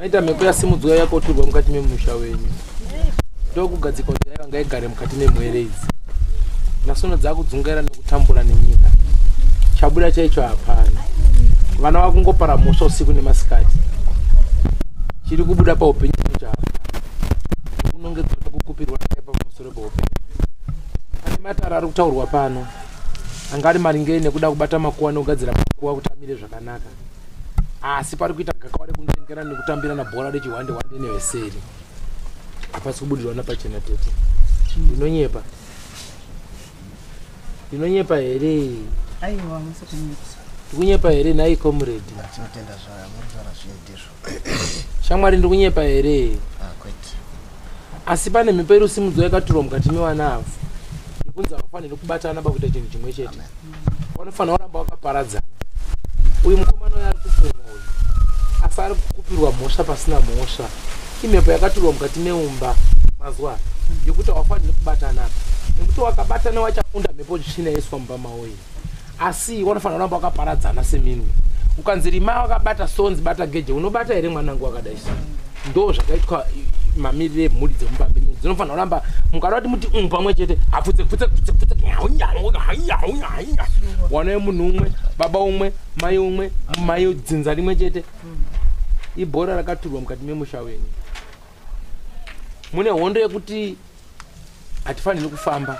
Maita mhepo yasimudzwa yakoturwa mukati memusha wenyu. Ndokugadzikwa kuti aiwa ngaigare mukati memhwere idzi. Nasono dzakudzungaira nekutambura nenyika. Chabuda chaicho hapana. Vana vakungopara mhosva usiku nemasikati. Chiri kubuda paupenyu chacho hapana. Kunongedzwa nekukupirwa nakaipa pamusoro peupenyu. Pane matare ari kutaurwa pano anga ari maringe nekuda kubata makuva nekugadzira makuva kuti amire zvakanaka. Asi pari kuita gakava rekunzvengera nekutambirana bhora rechihwande hwande neveseri. Hapasi kubudirwana pachena tete. Ndinonyepa. Ndinonyepa here? Aiwa, musi kunyepa. Ndikunyepa here nhai comrade? Tinotenda zvayo muri kutaura zvinhu ndizvo. Shamwari ndikunyepa here? Ah, kwete. Asi pane mhepo iri kusimudzwa yakaturwa mukati mevana ava yekunzi havafaniri kubatana pakuita chinhu chimwe chete. Vanofanira kuramba vakaparadzana. Uyu mukomana uyu ari kupumwa uyu, asi ari kukupirwa mhosva pasina mhosva. Imhepo yakaturwa mukati meumba mazuva yekuti havafaniri kubatana apa, nekuti wakabatana wachafunda mhepo tsvina yaiswa mumba mavo iyi. Asi vanofanira kuramba vakaparadzana seminwe. Ukanzi rima wakabata sonzi bata geje, unobata here mwanangu wakadai so? Ndo zvakaitwa mamiriro emhuri dzemumba menyu dzinofanira kuramba mukada kuti muti pamwe chete hapfutse pfutse pfutse pfutse nyau nyau nyau nyau nyau. Wana wemunhu umwe, baba umwe, mai umwe, mai dzinza rimwe chete. Ibhora rakaturwa mukati memusha wenyu. Mune hondo yekuti hatifaniri kufamba.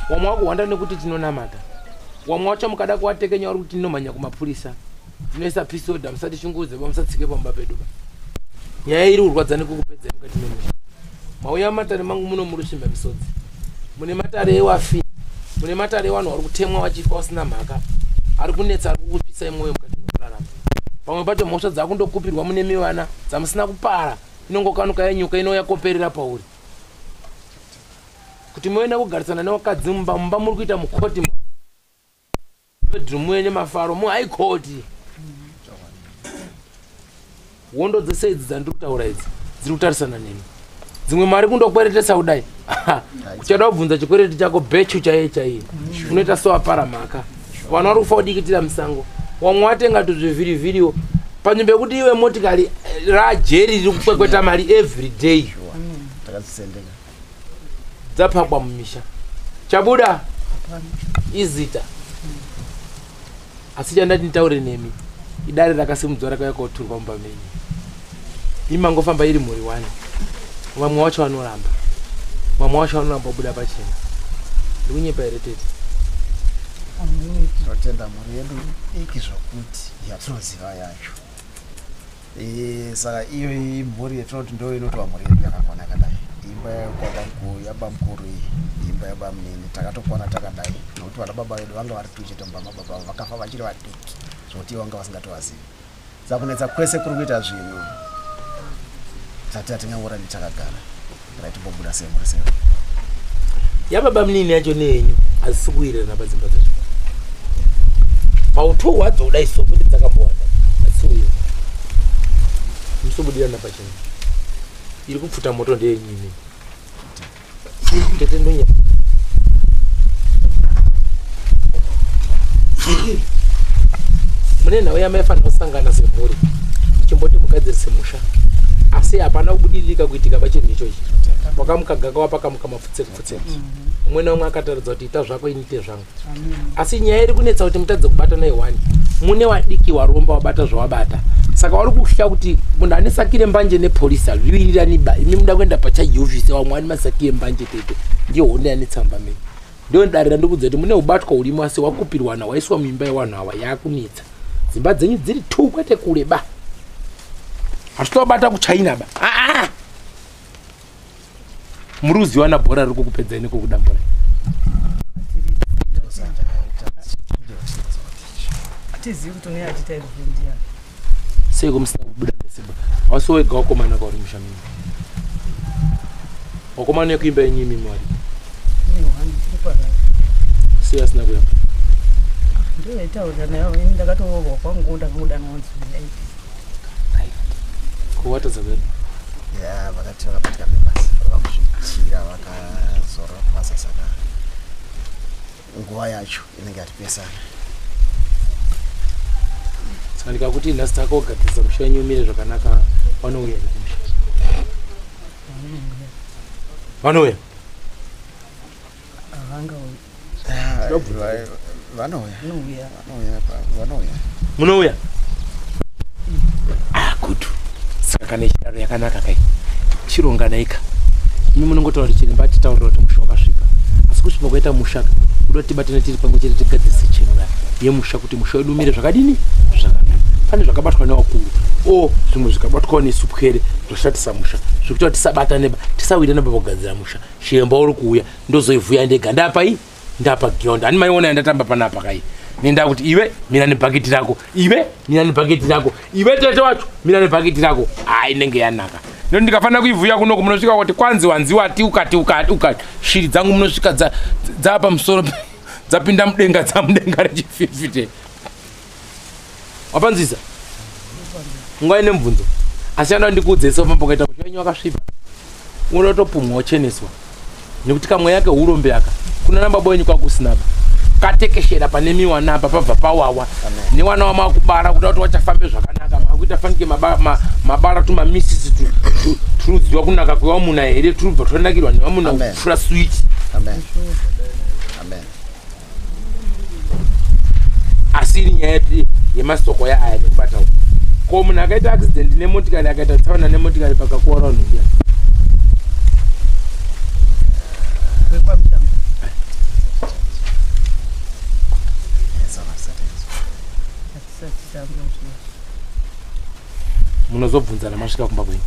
Wamwe wakuhwanda nekuti tinonamata. Wamwe wacho mukada kuwatekenya uri kuti tinomhanya kumapurisa. Tinoisa peace order, musatishungurudze ba, musatsike pamba pedu ba. Nyaya iri kurwadza nekukupedzai mukati memusha. Mauya matare mangu muno muri kusvimba misodzi. Mune matare ewafi, mune matare evanhu vari kutemwa vachifa vasina mhaka, ari kunetsa, ari kukupisai mwoyo mukati mekurarama. Pamwe pacho mhosva dzakundokupirwa mune mivana dzamusina kupara, inongokanuka yenyuka inouya koperera pauri. Kuti muende kugarisana nevakadzi mumba, mumba muri kuita mukoti, bedroom muye nemafaro muhigh court. Hondo dzese idzi dzandiri kutaura idzi dziri kutarisana nemi. Dzimwe mari kundokweretesa kudai. Uchada kubvunza chikwereti chako bechu chaiye chaiye. Unoita sewapara mhaka. Vanhu vari kufa kudikitira musango. Wamwe watenga tuzvivhirivhiriwo. Panzvimbo yekuti iwe motikari rajeri riri kukwekweta mari every day. Takadzisendeka. Dzapakwa mumisha. Chabuda izita. Asi chandati nditaure nemi, idare rakasimudzwa rakauya koturwa mumba menyu. Imi mangofamba iri mhuri wani. Vamwe vacho vanoramba. Vamwe vacho vanoramba kubuda pachena. Ndikunyepa here tete? Tinotenda mhuri yedu diki zvokuti yatinoziva yacho. Saka iyo imhuri yetinoti ndo inotova mhuri yedu yakakwana yakadai. Imba yekwabamukuru yabamukuru iyi, imba yabamunini takatokwana takadai nekuti vana baba vedu vanga vari tu chete mumba mababa vavo vakafa vachiri vadiki zvokuti ivo vanga vasingatovazivi. Saka kunetsa kwese kuri kuita zvinhu tati hatingangorambi takagara, ngaitimbobuda semhuri sei. Yababa munini yacho neyenyu hazisi kuwirirana padzimba dzacho. Pautu hwadzo kudai so kwete dzakambowanda hazisi kuwirirana. Musobudirana pachena. Iri kupfuta moto ndeyenyu imini. Tete ndonya. Mune nhau yamaifanira kusangana semhuri chimboti mugadzirise musha, asi hapana kubudiririka kuitika pachinhu ichochi. Wakamuka gakawa pakamuka mapfutse-pfutse. Umwe naumwe akataridza kuti ita zvako ini ite zvangu. Asi nyaya iri kunetsa kuti mutadze kubata naiwani. Mune wadiki waromba wabata zvawabata. Saka wari kutya kuti munhu ane saki rembanje nepolisi hazviwirirani ba. Imi muda kuenda pacharge office vamwe vane masaki embanje tete. Ndiyo hondo yanetsa mumba menyu. Ndiyo darira ndikudza kuti mune ubatwa urimo asi wakupirwana waiswa muimba yewanhu awa yakunetsa. Dzimba dzenyu dziri 2 kwete kure ba. Hatitobata kuChina ba. Muri kuziwana bhora riri kukupedzai nekukudambura. Hatizivi kuti unenge achiita izvozvo ndiani. Seiko musina kubuda mese ba? Hausi wega wakomana kauri musha menyu. Wakomana yekuimba yenyu imi mwari. Sei asina kuya? Ndiyo yaitaurira nayo ini ndakatoroorwa kwangu ndakangodanwa kunzi uyai. Kuwatadza kwedu. Ya, vakati vakabatika nebasa vakuzviitira vakazorora kubasa saka nguva yacho inenge yatipesana. Saka ndikakuti nhasi takogadzirisa musha wenyu umire zvakanaka, vanouya here kumusha? Vanouya? Vanouya. Vanouya. Munouya? Ah, good. Saka kana ichidaro yakanaka kai. Chironganaika. Imi munongotaura kuti chiremba atitaurira kuti musha wakasvipa. Asi kusvipa kwaita musha kuda tibatane tiri pamwe chete tigadzirise chenura yemusha kuti musha wedu umire zvakadini? Zvakanaka. Pane zvakabatwa nevakuru o zvimwe zvikabatwawo nesu pwere zvoshatisa musha zvekuti kuti tisabatane ba tisawirana ba pakugadzira musha. Chiremba uri kuuya ndozoivhuya ndega ndapa i ndapa gionda ani maiona yandatamba panapa kai nenda kuti iwe mira nebhaketi rako, iwe mira nebhaketi rako, iwe tete wacho mira nebhaketi rako. Hai, inenge yanaka. Nekuti ndikafanira kuivhuya kunoku munosvika kuti kwanzi wanzi wati ukati ukati ukati shiri dzangu munosvika dzaa pamusoro dzapinda mudenga dzamudenga rechififite. Wapanzwisa? Nguva ine mubvunzo. Asi anoda ndikuudze so mambo kaita musha wenyu wakasvipa. Unoda kutopumwa wocheneswa. Nekuti kamwe yake urombe aka kuna namba boyenyu kwakusinaba. Katekeshera pane miwana apa pabva pawawa. Newana wamakubara kuda kuti wachafambe zvakanaka. Makuita fanike mabara tumamisisi turudziwa kunaka kwewamuna here turubva twanakirwa newamuna kupfura sweet. Amen. Amen. Asi iri nyaya yemasoko aya nekubata uku. Ko munhu akaita accident nemotikari akaita tsaona nemotikari pakakuwara vanhu ndiani? Munozobvunzana masvika kumba kwenyu.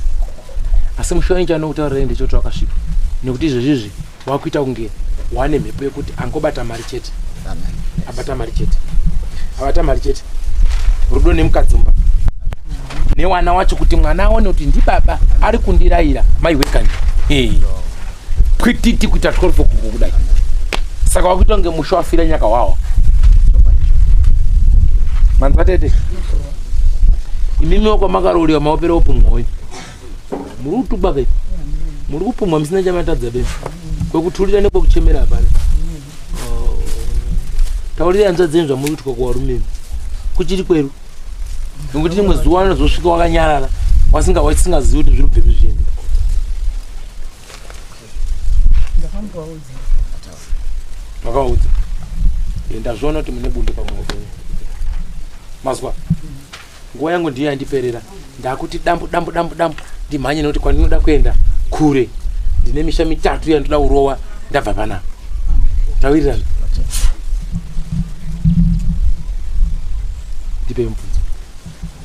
Asi musha wenyu chaanokutaurirai ndechekuti wakasvipa. Nekuti izvezvizvi wakuita kunge wane mhepo yekuti angobata mari chete. Abata mari chete. Abata mari chete. Rudo nemukadzi mumba. Newana wacho kuti mwana aone kuti ndibaba ari kundirayira mai wekani. Kwititi kuita 12 kudai. Saka wakuita kunge musha wafira nyaka wawa. Manzwa tete? Imimi wako makaroriwa maopera opumwa. Muri kutukwa kai? Muri kupumwa musina chamatadza be. Kwekuturira nekwekuchemera hapana. Taurira hanzva dzenyu zvamuri kuitwa kuvarume. Kuchiri kweru. Nekuti rimwe zuva anozosvika wakanyarara wasingazivi kuti zviri kubvepi zviende. Makaudza. Ndazviona kuti mune bundu pamwoyo penyu. Mazwa. Nguva yangu ndiyo yandiperera. Ndakuti dambu dambu dambu dambu ndimhanye nekuti kwandinoda kuenda kure. Ndine misha mitatu yandoda kurowa ndabva panapa. Tawirirana. Ndipe mubvunzo.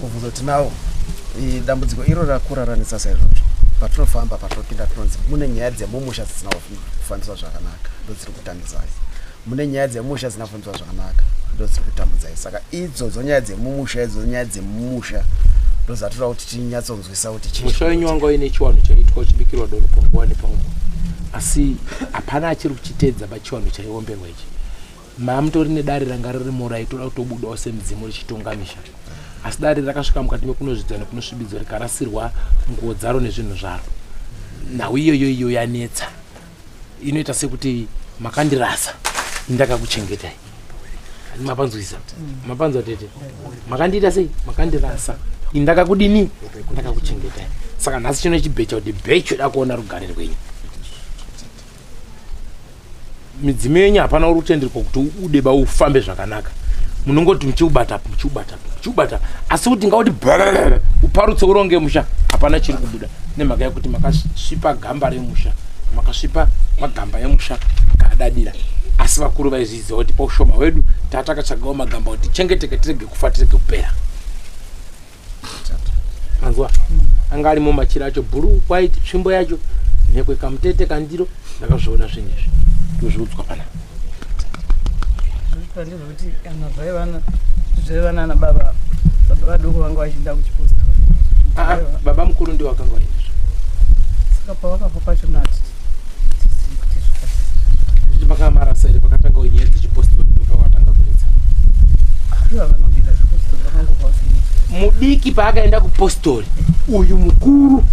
Mubvunzo tinawo. Dambudziko iro rakuraranisa saizvozvo. Patinofamba patinopinda tinonzi mune nyaya dzemumusha dzisina kufambiswa zvakanaka ndodziri kutambidzai. Mune nyaya dzemusha dzisina kufambiswa zvakanaka ndodziri kutambudzai. Saka idzodzo nyaya dzemumusha idzo nyaya dzemumusha ndozatoda kuti tinyatsonzwisa kuti chii. Musha wenyu wanga uine chiwanhu chaitwa uchibikirwa doro panguva nepanguva. Asi hapana achiri kuchiteedza pachiwanhu chaiomberwa ichi. Mamutori nedare ranga ririmo raitoda kutobudawo semudzimu richitonga misha. Asi dare rakasvika mukati mekunozvidzwa nekunosvibidzwa rikarasirwa nguo dzaro nezvinhu zvaro. Nhau iyoyo iyo yanetsa. Inoita sekuti makandirasa ndakakuchengetai. Mapanzwisa? Mapanzwa tete? Makandiita sei? Makandirasa. Indakakudini? Ndakakuchengetai. Saka nhasi chino chibhecha kuti bhecho da kuona rugare rwenyu. Midzimu yenyu hapana uri kutenderwa kuti ude ba ufambe zvakanaka. Munongoti muchiubata muchiubata muchiubata asi kuti ngauti uparutse uronge musha hapana chiri kubuda nemhaka yekuti makasvipa gamba remusha, makasvipa magamba emusha akadadira. Asi vakuru vaizviziva kuti paushoma hwedu tatakatsvagawo magamba kuti tichengeteke tirege kufa tirege kupera. Manzwa? Anga arimo machira acho blue, white, tsvimbo yacho nhekwe kamutete kandiro ndakazviona zvinhu izvi ndozviudzwa panapa. Ndozvekuti kana zvaiva nana baba baba vadoko vanga vachienda kuchipostori. Baba mukuru ndiwo akanga vainazvo. Saka pavakafa pacho nati tizivi kuti zvakati. Vakamarasa here pakatanga nyaya dzechipostori ndopakatanga kunetsa. Ivo vanomboita zvepostori vakangobva vasina. Mudiki paakaenda kupostori uyu mukuru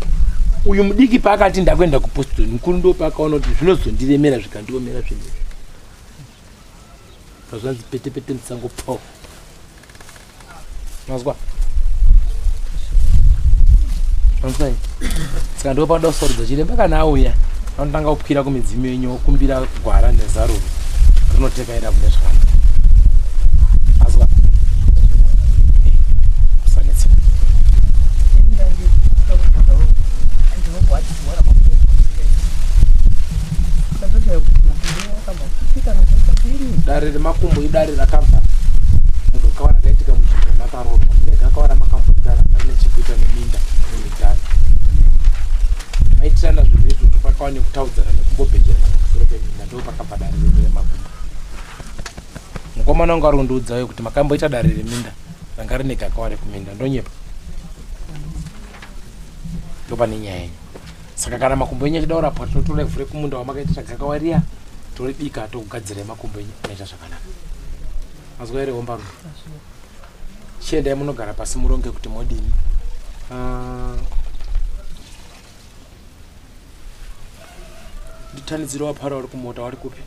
uyu mudiki paakati ndakuenda kupostori mukuru ndo paakaona kuti zvinozondiremera zvikandiomera zvinhu izvi. Pazvanzi pete pete musango po. Mazwa? Mazwa? Saka ndipo panoda kusorudza chiremba kana auya anotanga kukwira kumidzimu yenyu okumbira gwara nezaruro rinotekaira mune zvakanaka. Mazwa? Usanetseka. Dare remakumbo idare rakabva mugakawa rakaitika munzvimbo makaroorwa mune gakawa ramakamboita ranga rine chekuita neminda nemigano. Maitirana zvinhu izvozvo pakawa nekutaudzana nekumbobhejerana pamusoro peminda ndo pakabva dare renyu remakumbo. Mukomana wangu ari kundiudzayo kuti makamboita dare reminda ranga rine gakawa rekuminda ndonyepa. Ndopane nyaya yenyu. Saka kana makumbo enyu achida kurapwa tinotora ivhu rekumunda wamakaita gakawa riya toribika tokugadzira makumbo enyu anoita zvakanaka. Mazwa here hombarume? Chiendai munogara pasi muronge kuti modini. Nditanidzire wapara uri kumota wari kupi?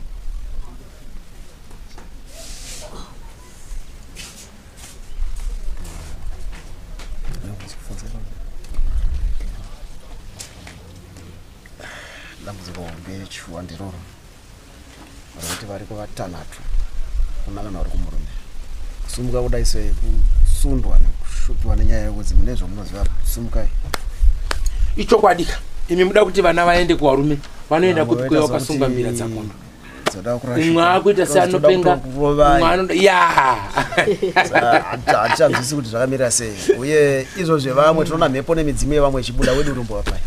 Dambudziko hombe shuwa ndiroro rekuti variko vatanhatu kuna vanhu vari kumurume kusumuka kudai sei kusundwa nekushupiwa nenyaya yekuti mune zvamunoziva sumukai. Ichokwadi ka imi muda kuti vana vaende kuvarume vanoenda kupi kuya wakasunga mbira dzakondo umwe akuita seanopenga umwe anoda ya hatichanzwisi kuti zvakamira sei uye izvo zvevamwe tinoona mhepo nemidzimu yevamwe ichibuda wedu urombo wapai.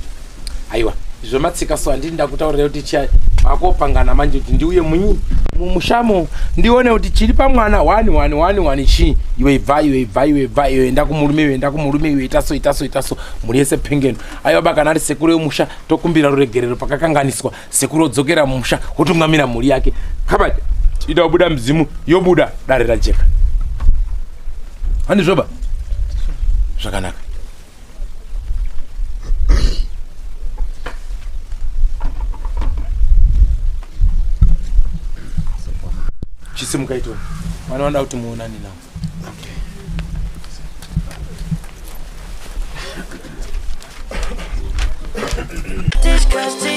Aiwa zvomatsika so handini ndakutaurira kuti chiya makopangana manje kuti ndiuye munyi mumushamo ndione kuti chiri pamwana 1 1 1 1 chii iwe ibva iwe ibva iwe ibva iwe enda kumurume iwe enda kumurume iwe ita so ita so ita so mhuri yese pengeno. Aiwa ba kana ari sekuru yemusha tokumbira ruregerero pakakanganiswa sekuru odzokera mumusha wotungamira mhuri yake kabati ida kubuda mudzimu yobuda dare rajeka. Handizvoba zvakanaka. Chisimuka itoni vana vanoda kuti muonane navo. Disgusting.